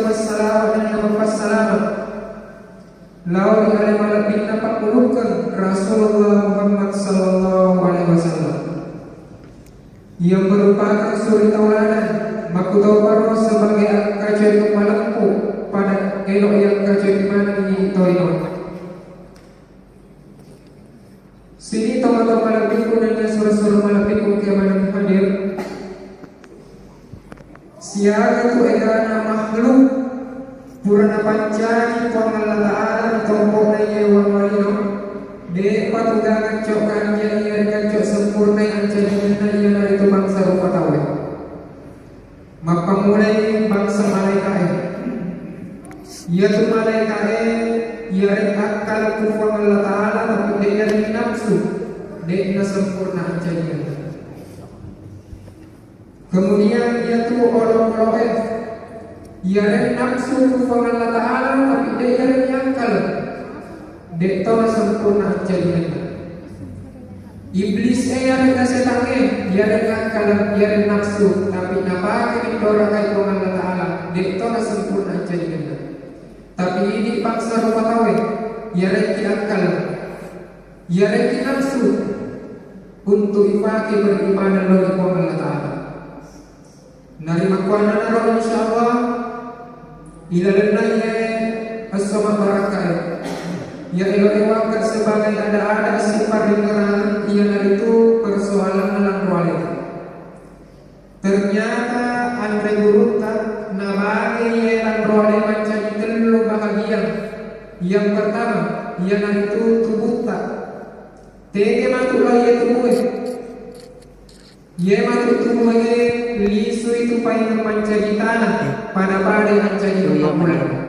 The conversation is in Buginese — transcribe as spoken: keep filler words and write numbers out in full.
Passalama, nennia mappassalama lao ri ale malebbinna pammulukeng Rasulullah Muhammad sallallahu alaihi wasallam. Yang merupakan suri tauladan, makkutoparo sebagai akkacoi malempu pada elo yang kacoi manengi toino. Sini tomatoa malebbiku nennia sura-sura malebbiku engka maneng hadir. Siaga tu egana makhluk pura napancaji Puang Allah Ta'ala ri tompo'na iye wanua lino, de'pa tu gaga cok kanja iya ri gaga cok sempurna ancajingenna iyanaritu bangsa rupa tauwe. Mappammulai bangsa malaeka'e. Iyatu malaeka'e iyareng akkalku Puang Allah Ta'ala, tapi de' iyareng nafsu, de'na sempurna ancajingenna. Kemudian iyatu olo-oloe iyareng nafsu ku Puang Allah Ta'ala, tapi de' iyareng akal, de'to nasempurna ancajingenna. Iblis e iyareng setangnge iyareng akal, iyareng nafsu, tapi napake mendoraka Puang Allah Ta'ala, de'to nasempurna ancajingenna. Tapi idi bangsa rupa tauwe iyareng akal, iyareng nafsu untuk ipake beribadah lao ri Puang Allah Ta'ala. Narimakkuannanaro insyaallah ilalenna iye esso mabbarakkae, iya elo ewakka sebagai ada-ada siparingerang iyanaritu persoalanna lanro aleta. Ternyata anre gurutta nabage iye lanro ale mancaji tellu bahagian. Yang pertama iyanaritu tubutta. Tege matu lao iye tubue. Iye matu tubue lisui tu paimeng mancaji tanah, pada-pada mancaji emmamuleng.